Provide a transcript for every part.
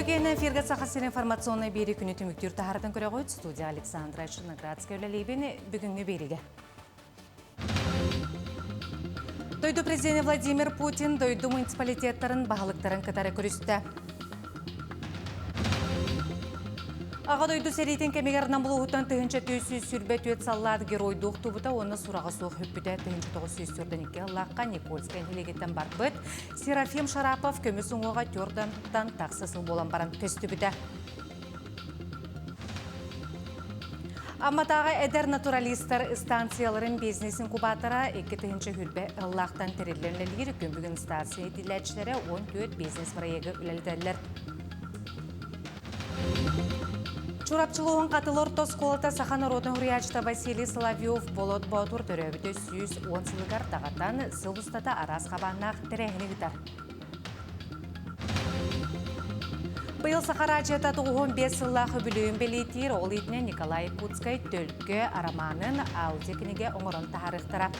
Үтүкэн эфиргэ Саха сирин информационнай биэри күнү түмүктүүр таһааратын көрөҕүт. Студия Александра Черноградская үлэлиибин бүгүҥҥү биэригэ. Дойду президенэ Владимир Путин дойду муниципалитеттарын баһылыктарын кытары көрүстэ. Аҕа дойду сэриитин кэмигэр Нам улууһуттан 1424 саллаат геройдуу охтубута уонна сураҕа суох сүппүтэ 1942 сыллаахха Никольскай нэһилиэгиттэн барбыт Серафим Шарапов көмүс уҥуоҕа Тёрдантан тахса сыл буолан баран көстүбүтэ. Амматааҕы эдэр натуралистар станцияларын бизнес-инкубатора 2000 ыллаахтан тэриллэн үлэлиир. Күн бүгүн станция иитиллээччилэрэ 14 бизнес-проегы үлэлэтэллэр. Чурапчы улууһун Хатылы орто оскуолата саха норуотун суруйааччыта Василий Соловьев Болот Боотур төрөөбүтэ 110 сылыгар даҕатан сыл устата араас хабааннаах тэрээһини ыытар. Быйыл Саха араадьыйата 95 сыллаах үбүлүөйүн бэлиэтиир, ол иитинэн Николай Якутскай Төлкө арамаанын аудио кинигэ оҥорон таһаарыахтара.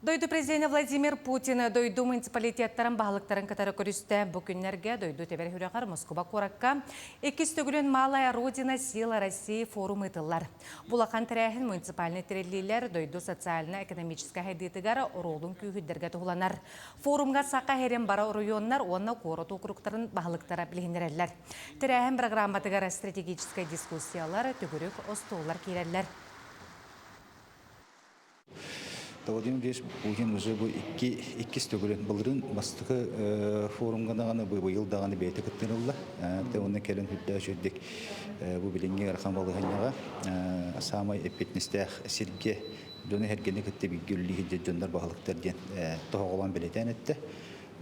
Дойду президенэ Владимир Путин дойду муниципалитеттарын баһылыктарын кытары көрүстэ. Бу күннэргэ дойду тэбэр сүрэҕэр Москуба куоракка иккис төгүлүн Малая Родина сила России форум ыытыллар. Бу улахан тэрээһин муниципальнай тэриллиилэр дойду социально-экономическай сайдыытыгар оруолун күүһүрдэргэ туһуланар. Форумҥа Саха сирин бары оройуоннар уонна куорат уокуруктарын баһылыктара билиһиннэрэллэр. Тэрээһин программатыгар стратегическай дискуссиялар, төгүрүк остуоллар киирэллэр. Владимир Ильич Путин уже бу икки иккис төгүлүн былырыын бастакы форумга даҕаны быйыл даҕаны бэйэтэ кыттыырылла. Тэ уонна кэлин үрдээх үчүгдик бу билиҥҥи ыарахан балаһыанньаҕа саамай эппиэтинэстээх сиргэ дьону эргэни кытта бииргэ үлэлиир дьоннор баһылыктар диэн тоһоҕолоон бэлиэтээн эттэ.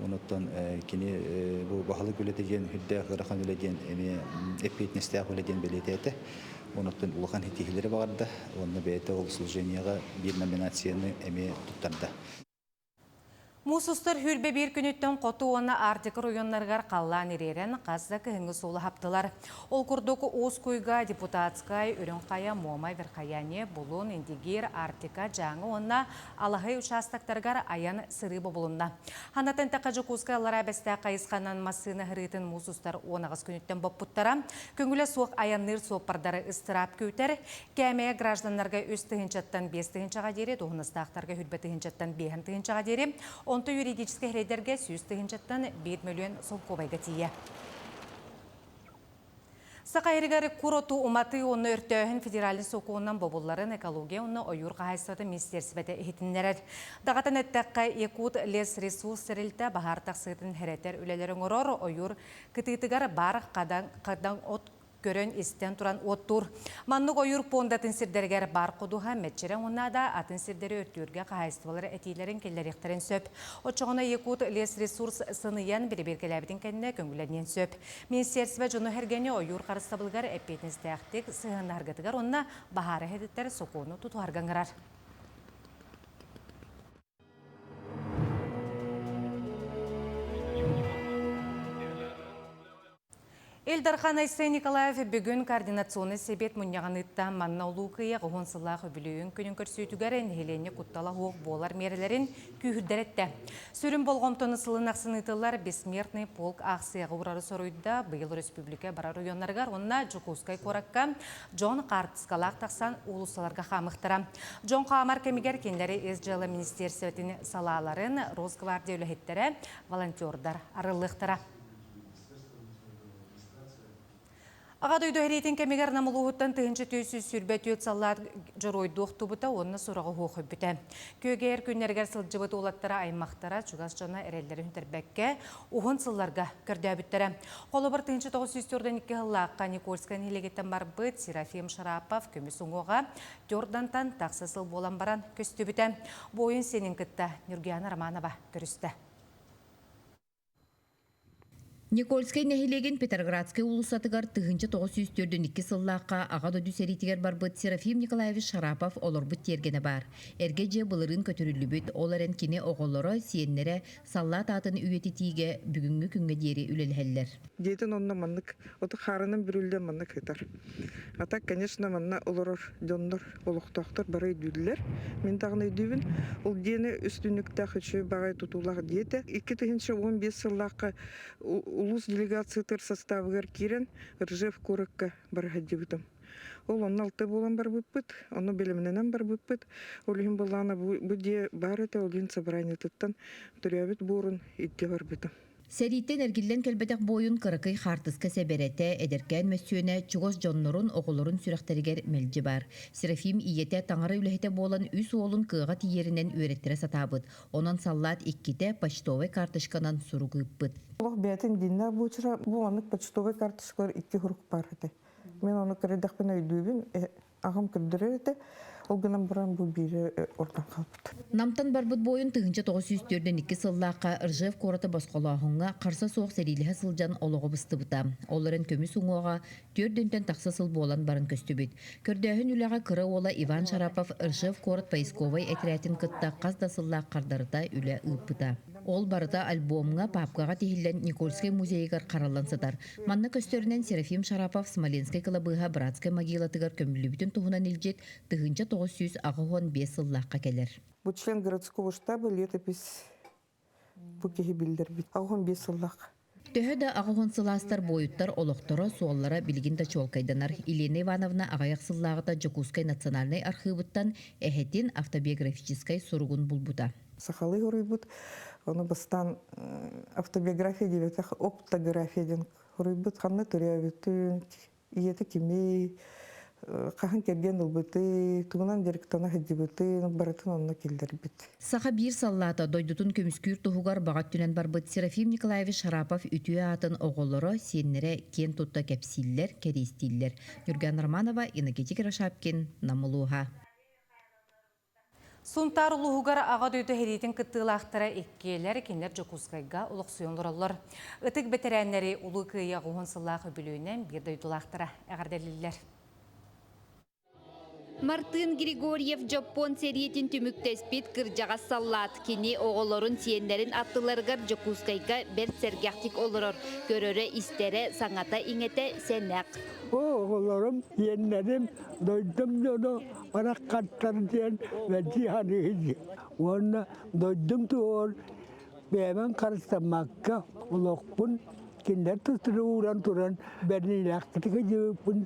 Онуттан кини бу баһылык үлэтэ диэн үрдээх ыарахан үлэ диэн эмиэ эппиэтинэстээх үлэ диэн бэлиэтээтэ. Онуттан улахан ситиһиилэри баҕарда уонна бэйэтэ ол служениеҕа биир номинацияны эмиэ туттарда. Муус устар сүүрбэ биир күнүттэн хоту уонна Арктика оройуоннарыгар халлаан ириэрэн хас да кыһыҥҥы суолу хаптылар. Ол курдук Уус Куйга, Депутатскай, Үрүҥ Хайа, Муома, Верхояние, Булун, Индигир, Арктика, Дьааҥы уонна Алаһый учаастактарыгар айан сырыы бобулунна. Ханатан тэхэ Дьокуускай Аллараа Бэстээх хайысханан массыына сырыытын муус устар 18 күнүттэн боппуттара. Көҥүлэ суох айанныыр суоппардары ыстыраап күүтэр. Кээмэйэ гражданнарга үс тыһыынчаттан биэс тыһыынчаҕа диэри, дуоһунастаахтарга хүрбэ тыһыынчаттан биэһэн тыһыынчаҕа диэри, онто юридическай рейдэргэ 100 тыһыынчаттан 1 мөлүйүөн солкуобайга тиийэ. Саха сиригэр кур оту уматыы уонна өртөөһүн федеральнай сокуонунан бобулларын экология уонна ойуур хаһаайыстыбатын министиэристибэтэ иһитиннэрэр. Даҕатан эттэххэ, Якут лесресурс тэрилтэ баһаар тахсыытын хэрэтэр үлэлэри оҥорор, ойуур кытыытыгар баар хадаҥ от көрөн-истэн туран оттуур. Маннык ойуур пуондатын сирдэригэр баар ходуһа, мэччирэҥ уонна да атын сирдэри өртүүргэ хаһаайыстыбалар этиилэрин киллэриэхтэрин сөп. Оччоҕуна Якут лесресурс сыныйан бэрэбиэркэлээбитин кэннэ көҥүллэниэн сөп. Министиэристибэ дьону-сэргэни ойуур харыстабылыгар эппиэтинэстээхтик сыһыаннаһаргытыгар уонна баһаары эһэтиттэр сокуону тутуһарга ыҥырар. Ил Дархан Айсен Николаев бүгүн Координационнай сэбиэт мунньаҕын ыытта. Манна Улуу Кыайыы уһун сыллаах үбүлүөйүн күнүн көрсүүтүгэр нэһилиэнньэ куттала суох буолар миэрэлэрин күүһүрдэр эттэ. Сүрүн болҕомтону сылын ахсын ыытыллар Бессмертный полк аахсыйаҕа уурары соруйда. Быйыл өрөспүүбүлүкэ барар оройуоннарыгар уонна Дьокуускай куоракка дьон хаартыскалаах тахсан уулуссаларга хаамыахтара. Дьон хаамар кэмигэр кинилэри Ис дьыала министиэрсибэтин салааларын Росгвардия үлэһиттэрэ, волонтердар арыллыахтара. Аҕа дойду сэриитин кэмигэр Нам улууһуттан 1424 саллаат дьоруойдуу охтубута уонна сураҕы суох өлбүтэ. Күөгэйэр күннэригэр сылдьыбыт уолаттара аймахтара, чугас дьоно эрэллэрин сүтэрбэккэ, уһун сылларга көрдөөбүттэрэ. Холобур, 1942 сыллаахха Никольскай нэһилиэгиттэн барбыт Серафим Шарапов көмүс уҥуоҕа Тёрдантан тахса сыл буолан баран көстүбүтэ. Буойун сиэнин кытта Нюргуяна Романова көрүстэ. Никольскай нэһилиэгин Петроградскай уулуссатыгар 1942 сыллаахха Аҕа дойду сэриитигэр барбыт Серафим Николаевич Шарапов олорбут тиэргэнэ баар. Эргэ дьиэ былырыын көтүрүллүбүт, ол эрэн кини оҕолоро, сиэннэрэ саллаат аатын үйэтитиигэ бүгүҥҥү күҥҥэ диэри үлэлэһэллэр. Дьиэтин онно маннык оту хаарынан бүрүллэн маннык сытар. А так, конечно, манна олорор дьоннор, олохтоохтор бары өйдүүллэр. Мин даҕаны өйдүүбүн. Ол дьиэни үс түннүктээх үчүгэй баҕайы тутуулаах дьиэ 2015 сыллаахха улуус делегациятыгар составыгар киирэн Ржев куоракка бара сылдьыбытым. Ол онно алта буолан барбыппыт, ону бэлэмнэнэн барбыппыт. Ол иһин былаана бу, бу дьиэ баар этэ, ол иһин собраниетыттан төрөөбүт буорун илдьэ барбытым. Сэрииттэн эргиллэн кэлбэтэх буойун кыракый хаартыска сэбэрэтэ, эдэркээн мөссүөнэ чугас дьоннорун, оҕолорун сүрэхтэригэр мэлдьи баар. Серафим ийэтэ таҥара үлэһитэ буолан үс уолун кыаҕа тиийэринэн үөрэттэрэ сатаабыт. Онон саллаат иккитэ почтовай карточканан сурук ыыппыт. Олох бэйэтин диннээх буочара бу маннык почтовай карточкалар икки сурук баар этэ. Мин ону көрдөөхпүн өйдүүбүн. Аҕам көрдөрөр этэ. Ол гынан баран бу биири ордон хаалбыт. Намтан барбыт буойун 1942 сыллаахха Ржев куораты босхолооһуҥҥа харса суох сэриилэһэ сылдьан олоҕо быстыбыта. Ол эрэн көмүс уҥуоҕа түөрт тахса сыл буолан баран көстүбүт. Көрдөөһүн үлэҕэ кыра уола Иван Шарапов Ржев куорат поисковай этэрээтин кытта хас да сыллаах хардарыта үлэ ыыппыта. Ол барыта альбомҥа, паапкаҕа тиһиллэн Никольскай музейыгар хараллан сытар. Манна көстөрүнэн Серафим Шарапов Смоленскай кылабыыһа братскай могилатыгар көмүллүбүтүн туһунан илдьит 1985 сыллаахха кэлэр. Бу член городского штаба летопись бу киһи биллэрбит. 85 сыллаах. Төһө да аҕыс сылаастар буойуттар олохторо, суоллара билигин да чуолкайданар. Елена Ивановна аҕыйах сыллааҕыта Дьокуускай национальнай архыыбыттан эһэтин автобиографическай суругун булбута. Сахалыы хоруйбут, ону бастаан автобиография диэбэтэх, оптография диэн хоруйбут. Ханна төрөөбүтүн, ийэтэ кимий, хаһан кэргэн ылбытый, тугунан дьарыктана сылдьыбытын барытын онно киллэрбит. Саха биир саллаата дойдутун көмүскүүр туһугар баҕа өттүнэн барбыт Серафим Николаевич Шарапов үтүө аатын оҕолоро, сиэннэрэ киэн тутта кэпсииллэр, кэриэстииллэр. Нюрган Романова, Иннокентий Кирашапкин, Нам улууһа. Сунтаар улууһугар Аҕа дойду сэриитин кыттыылаахтара иккиэлэр, кинилэр Дьокуускайга олохсуйан олороллор. Ытык бэтэрээннэри Улуу Кыайыы аҕыс сыллаах үбүлүөйүнэн биир дойдулаахтара эҕэрдэлииллэр. Мартын Григорьев Дьоппуон сэриитин түмүктэспит кырдьаҕас саллаат. Кини оҕолорун, сиэннэрин аттыларыгар Дьокуускайга бэрт сэргэхтик олорор. Көрөрө-истэрэ, саҥата-иҥэтэ сэнэх. Оҕолорум, сиэннэрим, дойдум дьоно бараххаттар диэн мэлдьи саныыр уонна дойдум туһугар бэйэбин харыстаммакка олохпун кинилэр тустары ууран туран бэриниилээхтик дьиэбиппин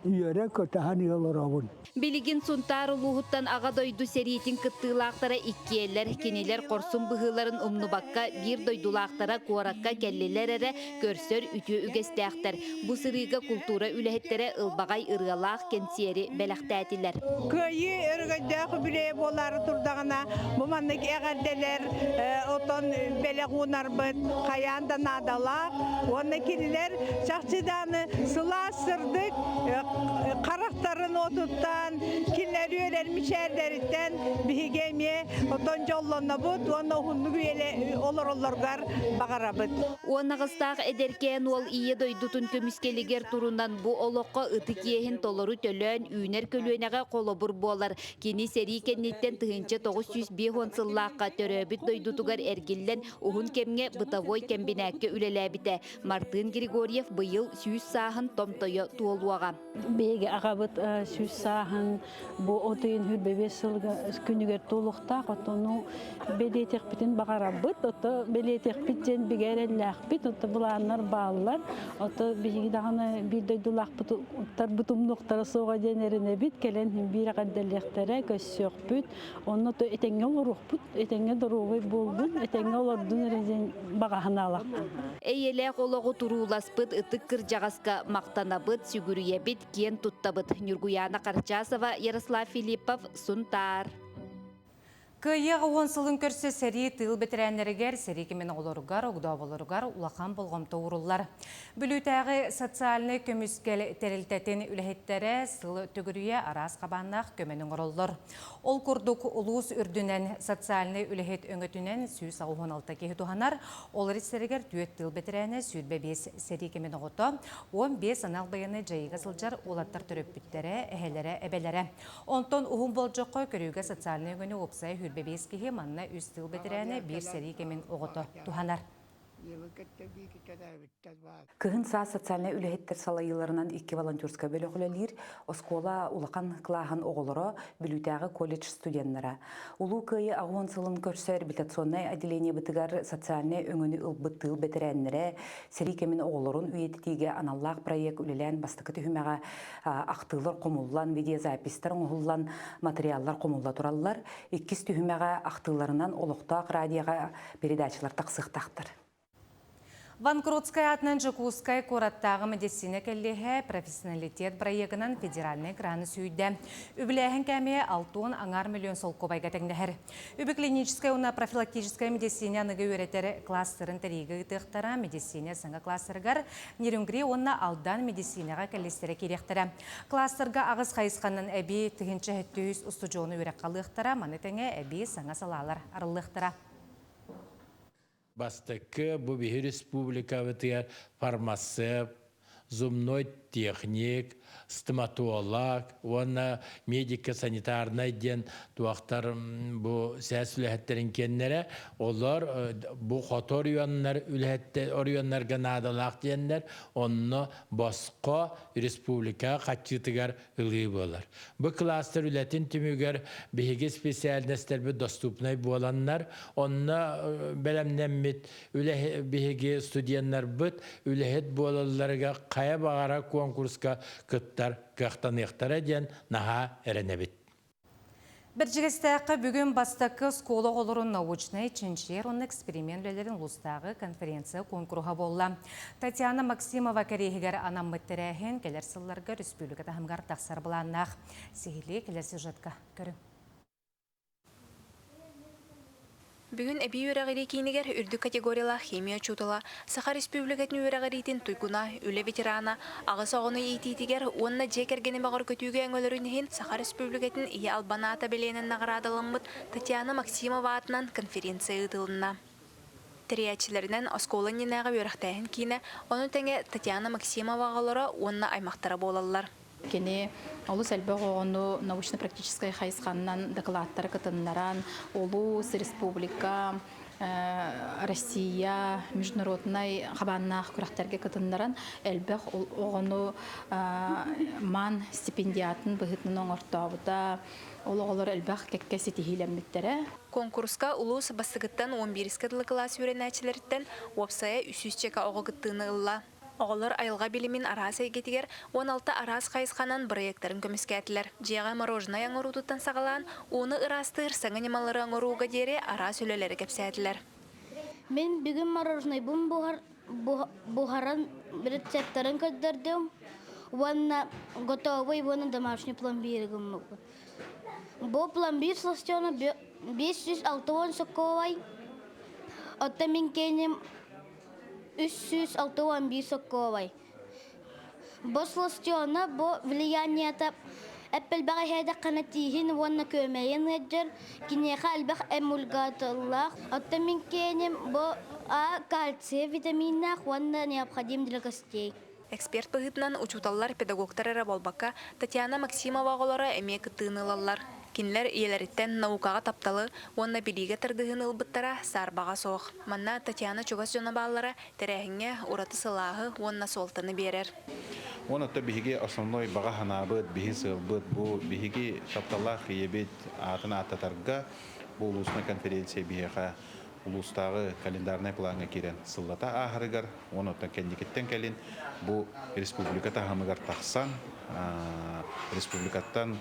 үөрэ-көтө саныы олоробун. Билигин Сунтаар улууһуттан Аҕа дойду сэриитин кыттыылаахтара иккиэлэр. Кинилэр хорсун быһыыларын умнубакка биир дойдулаахтара куоракка кэллилэр эрэ көрсөр үтүө үгэстээхтэр. Бу сырыыга култуура үлэһиттэрэ ылбаҕай ырыалаах кэнсиэри бэлэхтээтилэр. Кыайыы өрөгөйдөөх үбүлүөйэ буолаары турдаҕына, бу маннык эҕэрдэлэр отон бэлэх уунарбыт хайаан да наадалаах. Уонна кинилэр чахчы дааны сылаас сырдык харахтарын уотуттан, кинилэр үөрэр мичээрдэриттэн биһиги эмиэ отон дьоллонобут уонна уһуннук үйэлэ олороллоругар баҕарабыт. Уон аҕыстаах эдэркээн уол Ийэ дойдутун көмүскэлигэр турунан бу олоххо ытык иэһин толору төлөөн үүнэр көлүөнэҕэ холобур буолар. Кини сэрии кэнниттэн 1950 сыллаахха төрөөбүт дойдутугар эргиллэн уһун кэмҥэ бытовой кэмбинээккэ үлэлээбитэ. Мартын Григорьев быйыл 100 сааһын томтойо туолуоҕа. Биһиги аҕабыт 100 сааһын бу от ыйын 25 сылга күнүгэр туолуохтаах, оттону бэлиэтиэхпитин баҕарабыт, ото бэлиэтиэхпит диэн бигэ эрэллээхпит, ото былааннар бааллар, ото биһиги даҕаны биир дойдулаахпыт тарбыт умнуохтара суоҕа диэн эрэнэбит, кэлэн биир эҕэрдэлиэхтэрэ, көрсүөхпүт, онно то этэҥҥэ олоруохпут, этэҥҥэ доруобай буоллун, этэҥҥэ олордун эрэ диэн баҕа санаалаахпын. Эйэлээх олоҕу турууласпыт ытык кырдьаҕаска махтанабыт, сүгүрүйэбит, киэн туттабыт. Ньургуйаана Харчасова, Ярослав Филиппов, Сунтаар. Кыайыы 10 сылын көрсө сэрии тыыл бэтэрээннэригэр, сэрии кэмин оҕолоругар, огдооболоругар улахан болҕомто ууруллар. Бүлүүтээҕи социальнай көмүскэл тэрилтэтин үлэһиттэрэ сыл төгүрүйэ араас хабааннаах көмөнү оҥороллор. Ол курдук, улуус үрдүнэн социальнай үлэһит өҥөтүнэн 186 киһи туһанар, ол истэригэр түөрт тыыл бэтэрээнэ, 25 сэрии кэмин оҕото, 15 анал байыаннай дьайыыга сылдьар уолаттар төрөппүттэрэ, эһэлэрэ, эбэлэрэ. Онтон уһун болдьоххо көрүүгэ социальнай өҥөнү уопсайа 25 киһи, манна үс тыыл бэтэрээнэ, биир сэрии кэмин оҕото туһанар. Кыһын саас социальнай үлэһиттэр салайыыларынан икки волонтерскай бөлөх үлэлиир. Оскуола улахан кылааһын оҕолоро, Бүлүүтээҕи колледж студеннара. Улуу Кыайыы аҕыс сылын көрсө реабилитационнай отделениебытыгар социальнай өҥөнү ылбыт тыыл бэтэрээннэрэ сэрии кэмин оҕолорун үйэтитиигэ аналлаах проект үлэлээн бастакы түһүмэҕэ ахтыылар хомуллан, видеозаписьтар оҥоһуллан, материаллар хомулла тураллар. Иккис түһүмэҕэ ахтыыларынан олохтоох радиоҕа передачалар тахсыахтаахтар. Банкротскай аатынан Дьокуускай куораттааҕы медицина кэллиэһэ профессионалитет бырайыагынан федеральнай граны сүүйдэ. Үбүлээһин кээмэйэ 60 аҥаар миллион солкуобайга тэҥнэһэр. Үбү клиническай уонна профилактическай медицина аныгы үөрэтэр кластерын тэрийиигэ ыытыахтара, медицина саҥа кластерыгар Нерюнгри уонна Алдан медицинэҕэ кэллиэстэрэ киириэхтэрэ. Кластерга аҕыс хайысханан эбии 1700 устудьуону үөрэххэ ылыахтара, маны тэҥэ эбии саҥа салаалар арыллыахтара. Бастакы бу биһи республикабытыгар фармацевт, зубной техник, стоматолог уонна медико-санитарнай диэн туохтар бу сээс үлэһиттэрин киэннэрэ олор бу хоту оройуоннар үлэһиттэр оройуоннарга наадалаах диэннэр онно босхо республика хаччыытыгар ылыы буолар. Бу кластер үлэтин түмүгэр биһиги специальностарбыт доступнай буоланнар, онно бэлэмнэммит үлэ биһиги студеннарбыт үлэһит буолалларыгар хайа баҕара куонкурска кыттар кыахтаныахтара диэн наһаа эрэнэбит. Бэрдьигэстээххэ бүгүн бастакы оскуола оҕолорун научнай чинчийэр уонна эксперимент үлэлэрин улуустааҕы конференция куонкуруһа буолла. Татьяна Максимова кэриэһигэр анаммыт тэрээһин кэлэр сылларга республика таһымыгар тахсар былааннаах. Сиһилии кэлэр сюжетка көрүҥ. Бүгүн эбии үөрэҕирии киинигэр үрдүк категориялаах химия учуутала, Саха Республикатын үөрэҕириитин туйгуна, үлэ ветерана, аҕыс оҕону иитиитигэр уонна дьиэ кэргэни бөҕөргөтүүгэ өҥөлөрүн иһин Саха Республикатын Ийэ Албан аата бэлиэнэн наҕараадаламмыт Татьяна Максимова аатынан конференция ыытылынна. Тэрийээччилэринэн оскуола иннинээҕи үөрэхтээһин киинэ, ону тэҥэ Татьяна Максимова оҕолоро уонна аймахтара буолаллар. Кини олус элбэх оҕону научно-практическай хайысханнан дакылааттары кытыннаран, улуус, республика, Россия международнай хабааннаах күрэхтэргэ кытыннаран элбэх оҕону МАН стипендиатын быһыытынан оҥортообута. Ол оҕолор элбэх кэккэ ситиһиилэммиттэрэ. Куонкуруска улуус бастакыттан уон биирискэ дылы кылаас үөрэнээччилэриттэн уопсайа үс сүүсчэкэ оҕо кыттыыны ылла. Оҕолор айылҕа билимин араас эйгэтигэр 16 араас хайысханан бырайыактарын көмүскээтилэр. Дьиэҕэ мороженай оҥоруутуттан саҕалаан, ууну ыраастыыр саҥа ньымалары оҥорууга диэри араас үлэлэри кэпсээтилэр. Мин бүгүн мороженайбын буһаран рецептарын көрдөрдүм уонна готовый уонна домашний пломбиры гыммыппын. Бу пломбир сластена 560 соковай, оттон мин киэним 361 сокуобай. Бу сластена бу влияниета эппэлбэҕэ иһээдэххинэ тииһин уонна күөмэйин ыалдьар, киниэхэ элбэх эмульгатыллаах. Оттон мин киэним бу А кальция витаминнаах уонна необходим для костей. Эксперт быһыытынан учууталлар, педагогтар эрэ буолбакка, Татьяна Максимова оҕолоро эмиэ кыттыыны ылаллар. Кинилэр ийэлэриттэн наукаҕа тапталы уонна билиигэ тардыһыыны ылбыттара саарбаҕа суох. Манна Татьяна чугас дьоно бааллара тэрээһиҥҥэ ураты сылааһы уонна суолтаны биэрэр. Уонна биһиги основной баҕа санаабыт, биһи сыалбыт бу биһиги тапталлаах ийэбит аатын ааттатарга бу улуусна конференция биһиэхэ улуустааҕы календарнай плаҥҥа киирэн сыллата ааһарыгар уонна оттон кэнникиттэн кэлин бу республика таһымыгар тахсан республикаттан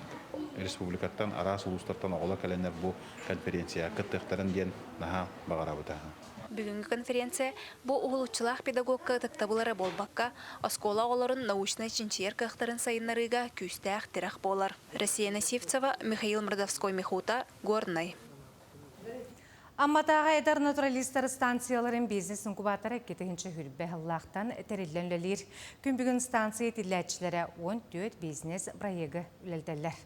республикаттан араас улуустартан оҕолор кэлэннэр бу конференцияҕа кыттыахтарын диэн наһаа баҕарабыт. Бүгүҥҥү конференция бу уһулуччулаах педагогка ытыктабыл эрэ буолбакка, оскуола оҕолорун научнай-чинчийэр кыахтарын сайыннарыыга күүстээх тирэх буолар. Россия Сивцева, Михаил Мордовской-Михута, Горнай. Амматааҕы эдэр натуралистар станцияларын бизнес-инкубатора 2020 сыллаахтан тэриллэн үлэлиир. Күн бүгүн станция тиллээччилэрэ 14 бизнес-проегы үлэлэтэллэр.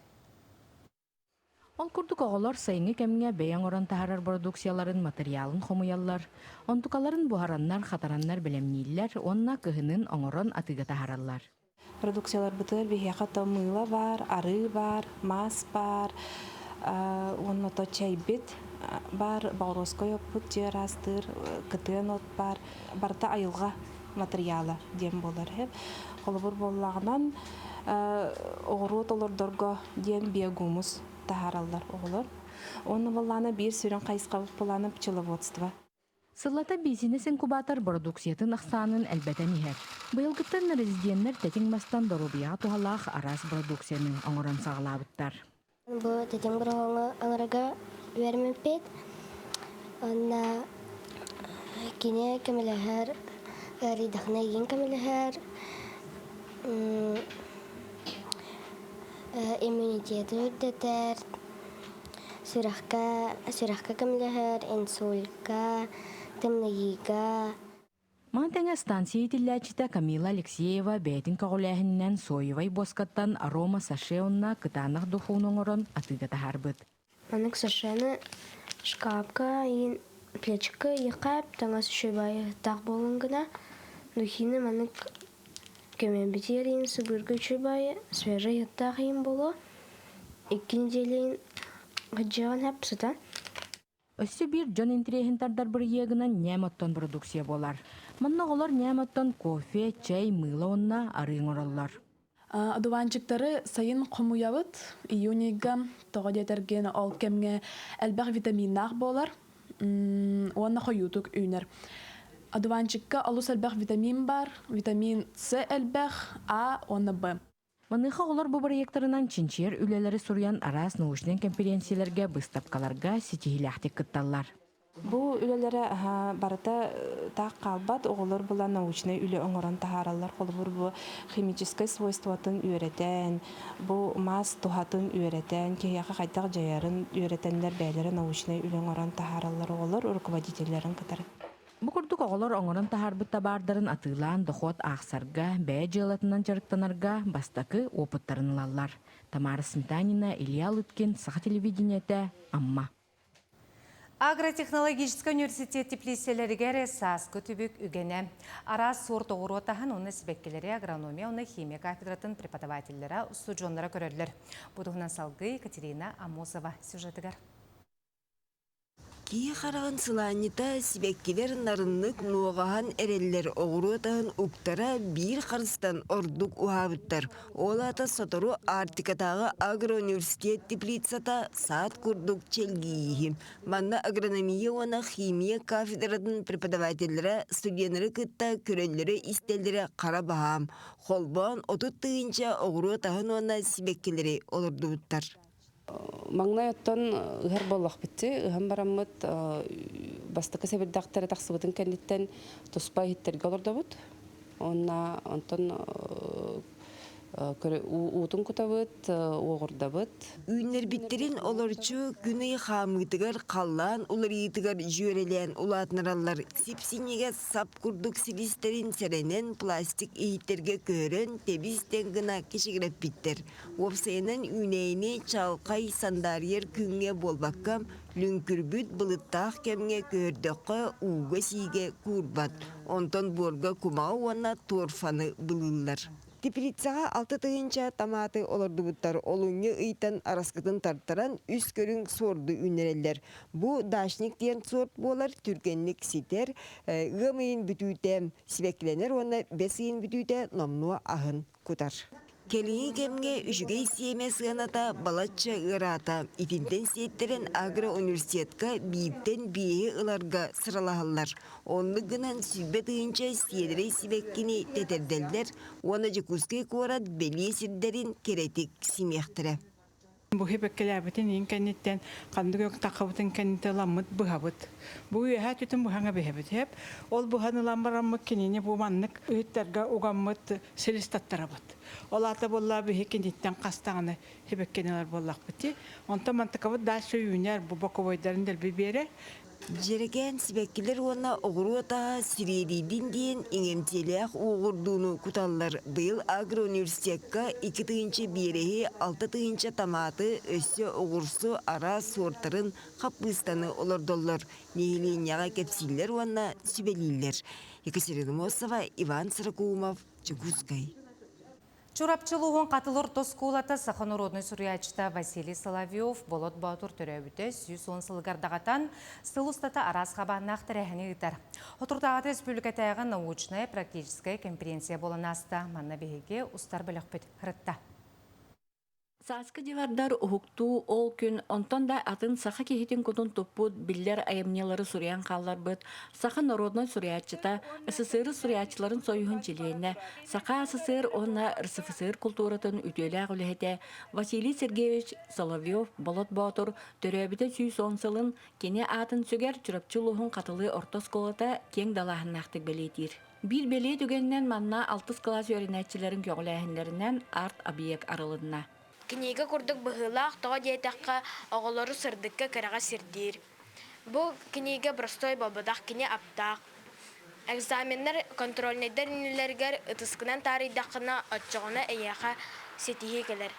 Ол курдук оҕолор сайыҥҥы кэмҥэ бэйэ оҥорон таһаарар бородууксуйаларын матырыйаалын хомуйаллар, онтукаларын буһараннар, хатараннар бэлэмнииллэр уонна кыһынын оҥорон атыыга таһаараллар. Продукцияларбытыгар биһиэхэ то мыыла баар, арыы баар, маас баар, уонна то чэйбит баар, боҕуруоскай оппут дьиэ ыраастыыр, кытыан от баар. Барыта айылҕа матырыйаала диэн буолар. Холобур буоллаҕынан, оҕуруот олордорго диэн биогумус таһаараллар оҕолор. Уонна буоллаҕына биир сүрүн хайысхабыт буоллаҕына пчеловодство. Сыллата биисинэс-инкубатор бородууксуйатын ахсаанын элбэтэн иһэр. Быйылгыттан резиденнэр тэтиҥ мастан доруобуйаҕа туһалаах араас бородууксуйаны оҥорон саҕалаабыттар. Бу тэтиҥ бороҕоҥҥо аҥарга үөрэммиппит. Уонна кини көмөлөһөр, ыарыйдахына эйигин көмөлөһөр, иммунитеты үрдэтэр, сүрэххэ, сүрэххэ көмөлөһөр, инсулька, тымныйыыга. Маны тэҥэ станция иитиллээччитэ Камила Алексеева бэйэтин көҕүлээһининэн соевай буоскаттан арома саше уонна кытаанах духууну оҥорон атыыга таһаарбыт. Маннык сашены шкафка иин плечикка иэхэ таҥас үчүгэй буолун гына духины маннык көмөбүтүгэр иин сыбыырга үчүгэй свежай ыттаах иин буолуо икки неделя иин хап сытан. Өссө биир дьон интэриэһин тардар бырайыагынан ньээм оттон продукция буолар. Манна оҕолор ньээм оттон кофе, чэй, мыыла уонна арыы оҥороллор. Одуванчиктары сайын хомуйабыт. Июнь ыйга тоҕо диэтэргин ол кэмҥэ элбэх витаминнаах буолар уонна хойуутук үүнэр. Одуванчикка олус элбэх витамин бар. Витамин С элбэх, А уонна Б. Маныаха оҕолор бу бырайыактарынан чинчийэр үлэлэри суруйан араас научнай кэмпириэнсийэлэргэ, быыстапкаларга ситиһиилээхтик кытталлар. Бу үлэлэрэ барыта таах хаалбат, оҕолор була научнай үлэ оҥорон таһаараллар. Холобур, бу химическай свойствотын үөрэтэн, бу маас туһатын үөрэтэн, киһиэхэ хайдах дьайарын үөрэтэннэр бэйэлэрэ научнай үлэ оҥорон таһаараллар оҕолор руководителлэрин кытары. Бу курдук оҕолор оҥорон таһаарбыт табаардарын атыылаан дохуот аахсарга, бэйэ дьыалатынан дьарыктанарга бастакы уопуттарын ылаллар. Тамара Сметанина, Илья Лыткин, Саха телевидениетэ, Амма. Агротехнологическай университет теплициялэригэр сааскы түбүк үгэнэ. Араас суорт оҕуруот аһын уонна сибэккилэри агрономия уонна химия кафедратын преподавателлэрэ, устудьуоннара көрөллөр. Бу туһунан салгыы Екатерина Амосова сюжетыгар. Киһи хараҕын сылаанньыта сибэккилэр нарыннык нуоҕаһан эрэллэр, оҕуруот аһын уктара биир харыстан ордук уһаабыттар. Ол аата сотору Арктикатааҕы агроуниверситет теплицата саад курдук чэлгийииһи. Манна агрономия уонна химия кафедратын преподавателлэрэ студеннары кытта көрөллөрө-истэллэрэ хара баһаам. Холбоон 30 тыһыынча оҕуруот аһын уонна сибэккилэри олордубуттар. Маҥнай оттон ыһар буоллахпытчы, ыһан бараммыт бастакы сэбирдэхтэрэ тахсыбытын кэнниттэн туспа иһиттэргэ олордобут. Уонна онтон уутун кутабыт, уоҕурдабыт. Үүннэрбиттэрин олорчу күн-ый хаамыытыгар, халлаан уларыйыытыгар дьүөрэлээн улаатынараллар. Сип-синньигэс сап курдук силистэрин сэрэнэн пластик иһиттэргэ көһөрөн тэбис-тэҥ гына кэчигирэппиттэр. Уопсайынан үүнээйини чаҕылхай сандаарыйар күҥҥэ буолбакка, лүҥкүрбүт былыттаах кэмҥэ көһөрдөххө ууга-сиигэ куурбат, онтон буорга кумаҕы уонна торфаны былыыллар. Теплицаҕа 6 тыһыынча томаты олордубуттар. Олунньу ыйтан араскытын тартаран үс көрүҥ суорду үүннэрэллэр. Бу дачник диэн суорт буолар, түргэнник ситэр, ыам ыйын бүтүүтэ сибэккилэнэр уонна бэс ыйын бүтүүтэ номнуо аһын кутар. Кэлиҥҥи кэмҥэ үчүгэй сиэмэ сыаната балачча ыараата. Итинтэн сиэттэрэн агроуниверситетка бииртэн биэһи ыларга сыралаһаллар. Оннук гынан 120 000 сиэдэрэй сибэккини тэтэрдэллэр уонна Дьокуускай куорат бэлиэ сирдэрин кэрэтик симиэхтэрэ. Бу хипэккэлээбитин иин кэнниттэн ханнык өҥ таххабытын кэнниттэн ыламмыт быһабыт. Бу үөһээ түтүн быһаҥа биһэбит хэп. Ол быһан ылан бараммыт кинини бу маннык ыһыттарга угаммыт силис таттарабыт. Ол аата буолла биһи киниттэн хастаҕына хипэккэнилэр буоллахпыт. Онтон мантыкабыт дальше үүнэр бу боковойдарын дэлби биэрэ. Дьэрэкээн сибэккилэр уонна оҕуруот аһа сириэдийдин диэн иҥэмтиэлээх уоҕурдууну куталлар. Быйыл агроуниверситекка 2 тыһыынча биэрэһи, 6 тыһыынча томаты, өссө оҕурсу араас суортарын, хаппыыстаны олордоллор. Нэһилиэнньэҕэ кэпсииллэр уонна сүбэлииллэр. Екатерина Мосова, Иван Сорокоумов, Дьокуускай. Чурапчы улууһун Хатылы орто оскуолата саха норуодунай суруйааччыта Василий Соловьев Болот Боотур төрөөбүтэ 110 сылыгар даҕатан, сыл устата араас хабааннаах тэрээһини ыытар. Соторутааҕыта республикатааҕы научнай практическай конференция буолан ааста. Манна биһиги устар бөлөхпүт ырытта. Сааскы дивардар уһуктуу ол күн онтон да атын саха киһитин кутун туппут биллэр айымньылары суруйан хаалларбыт саха народнай суруйааччыта, СССР суруйааччыларын союһун чилиэнэ, Саха СССР уонна РСФСР култууратын үтүөлээх үлэһитэ Василий Сергеевич Соловьев Болот Боотур төрөөбүтэ 110 сылын кини аатын сүгэр Чурапчы улууһун Хатылы орто оскуолата киэҥ далааһыннаахтык бэлиэтиир. Биир бэлиэ түгэнинэн манна алтыс кылаас үөрэнээччилэрин көҕүлээһиннэринэн арт-объект арылынна. Книга курдук быһыылаах, тоҕо диэтэххэ, оҕолору сырдыкка кэрэҕэ сирдиир. Бу книга простой буолбатах, кини аптаах. Экзаменнар контрольнайдар иннилэригэр ытыскынан таарыйдаххына, оччоҕуна эйиэхэ ситиһии кэлэр.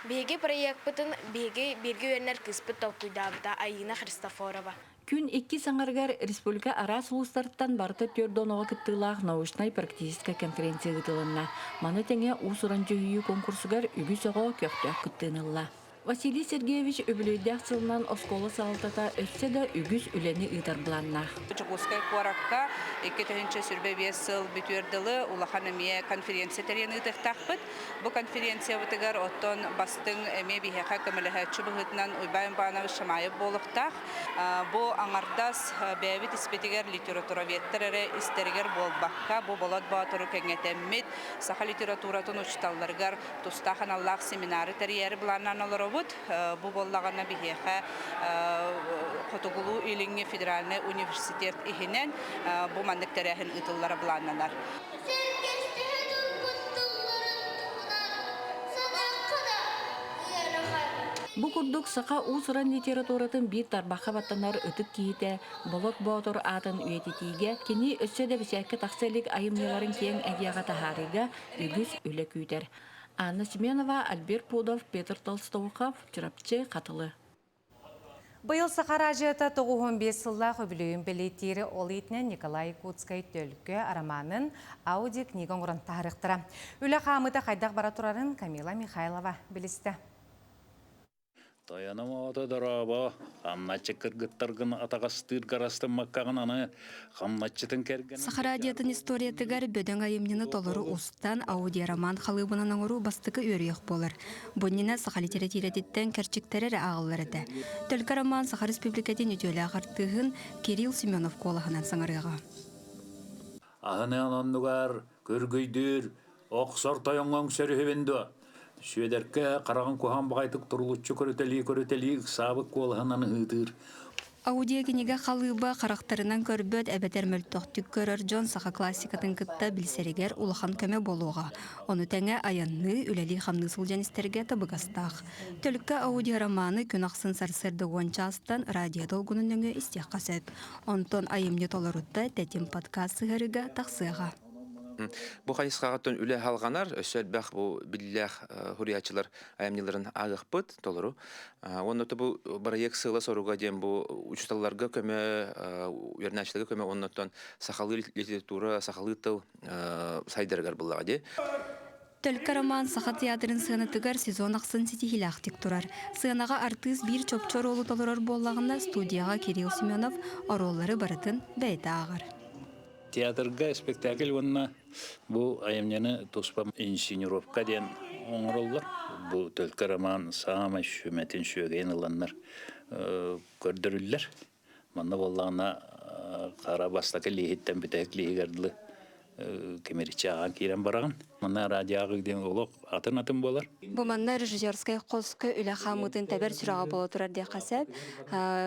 Биһиги проекпытын биһиги бииргэ үөрэнэр кыыспыт толкуйдаабыта Айыына Христофорова. Күн иккис аҥарыгар республика араас улуустарыттан барыта 40 оҕо кыттыылаах научнай-практическай конференция ыытылынна. Маны тэҥэ уус-уран дьүһүйүү конкурсугар үгүс оҕо көхтөөх кыттыыны ылла. Василий Сергеевич үбүлүөйдээх сылынан оскуола салалтата өссө да үгүс үлэни ыытар былааннаах. Дьокуускай куоракка 2025 сыл бүтүөр дылы улахан эмиэ конференция тэрийэн ыытыахтаахпыт. Бу конференциябытыгар оттон бастыҥ эмиэ биһиэхэ көмөлөһөөччү быһыытынан Уйбаан Иванович Шамаев буолуохтаах. Бу аҥардас бэйэбит испитигэр литературоведтар эрэ истэригэр буолбакка, бу Болот Боотуру кэҥэтэммит, саха литературатын учууталларыгар тустаах аналлаах семинары тэрийээри былааннаан олоробут. Бу буоллаҕына биһиэхэ Хотугулуу-Илиҥҥи федеральнай университет иһинэн бу маннык тэрээһин ыытыллара былааннанар. Бу курдук саха уус-уран литературатын биир тарбахха баттанар ытык киһитэ Болот Боотур аатын үйэтитиигэ кини өссө да бэчээккэ тахса илик айымньыларын киэҥ эйгэҕэ таһаарыыга үгүс үлэ күүтэр. Анна Семенова, Альберт Пудов, Петр Толстоухов, Чурапчы, Хатылы. Быйыл Саха араадьыйата 95 сыллаах үбүлүөйүн бэлиэтиир ол иитинэн Николай Якутскай Төлкө арамаанын аудио-книга оҥорон таһаарыахтара. Үлэ хаамыыта хайдах бара турарын Камила Михайлова билистэ. Тойоном оҕото дорообо, хамначчы кыргыттаргын атаҕастыыр гарастыммаккаҕын аны хамначчытын кэргэнин Саха радиотын историятыгар бөдөҥ айымньыны толору устан аудиороман халыыбынан оҥоруу бастакы үөрүйэх буолар. Бу иннинэ саха литэрэтиирэтиттэн кэрчиктэрэ эрэ ааҕыллар этэ. Төлкө роман Саха Республикатын үтүөлээх артыыһын Кирилл Семенов куолаһынан саҥарыаҕа. Аһыныан оннугар күргүйдүүр, охсор тойоҥҥоҥ сөрүһүбүн дуо? Сүөдэркэ хараҕын куһаҕан баҕайытык турулуччу көрүтэлии-көрүтэлии ыксаабыт куолаһынан ыһыытыыр. Аудиокинигэ халыыба харахтарынан көрбөт эбэтэр мөлтөхтүк көрөр дьон саха классикатын кытта билсэригэр улахан көмө буолуоҕа. Ону тэҥэ айанныы, үлэлии-хамныы сылдьан истэргэ табыгастаах. Төлкө аудиороманы күн ахсын сарсыарда 10 чаастан радио долгунун нөҥүө истиэххэ сөп. Онтон айымньы толорута Тэтим подкаст сыһыарыыга тахсыаҕа. Бу хайысхаҕыттан үлэ халҕанар, өссө элбэх бу биллээх суруйааччылар айымньыларын ааҕыахпыт толору. Уонна бу бырайыак сыала-соруга диэн бу учууталларга көмө, үөрэнээччилэргэ көмө уонна сахалыы литература, сахалыы тыл сайдарыгар буллаҕа дии. Төлкө роман Саха театрын сыанатыгар сезон ахсын ситиһиилээхтик турар. Сыанаҕа артыыс биир чопчу оруолу толорор буоллаҕына, студияҕа Кирилл Семенов оруоллары барытын бэйэтэ ааҕар. Театрга спектакль уонна бу айымньыны туспа инсценировка диэн оҥороллор. Бу Төлкө роман саамай сүмэтин сүөгэйин ыланнар көрдөрүллэр. Манна буоллаҕына хара бастакы лииһиттэн бүтэһик лииһигэр дылы кимириччи ааҕан киирэн бараҕын. Манна радиоҕа диэн олох атын-атын буолар. Бу манна режиссерскай хоско үлэ хаамыытын тэбэр сүрэҕэ буола турар диэххэ сөп.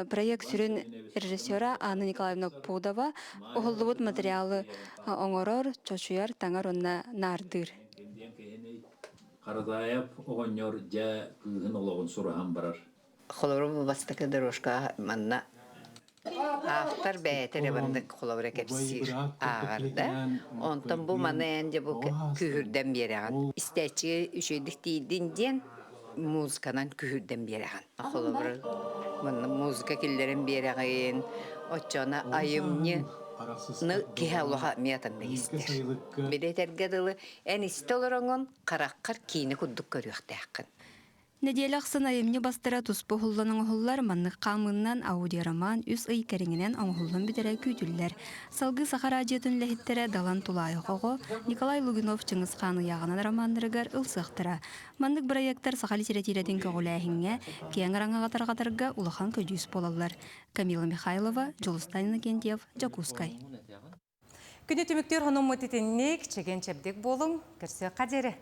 Проект сүрүн режиссера Анна Николаевна Пудова уһуллубут материалы оҥорор, чочуйар, таҥар уонна наардыыр. Харатаайап оҕонньор дьэ кыыһын олоҕун сураһан барар. Холобура, бу бастакы дорожка манна. Автор бэйэтэ эрэ маннык холобура кэпсиир, ааҕар да. Онтон бу маны эн дьэ бу күүһүрдэн биэрэҕин. Истээччигэ үчүгэйдик тиийдин диэн музыканан күһүрдэн биэрэҕин. Холобура, манна музыка киллэрэн биэрэҕин, оччоҕуна айымньы киһи олоҕо эмиэ атыннык истэр. Били этэргэ дылы, эн истэ олороҥҥун хараххар киинэ курдук көрүөхтээххин. Нэдиэлэ ахсын айымньы бастара туспа уһуллан оҥоһуллар, маннык хаамыыннан аудиороман үс ый кэриҥинэн оҥоһуллан бүтэрэ күүтүллэр. Салгыы Саха араадьыйатын үлэһиттэрэ Далан Тулаайах оҕо, Николай Лугинов Чыҥыс Хаан ыйааҕынан романнарыгар ылсыахтара. Маннык бырайыактар саха литэрэтиирэтин көҕүлээһиҥҥэ, киэҥ араҥаҕа тарҕатарга улахан көдьүүс буолаллар. Камила Михайлова, Дьулустан Иннокентьев, Дьокуускай. Күнү түмүктүүр хонуммут итинник, чэгиэн-чэбдик буолуҥ, көрсүөххэ диэри.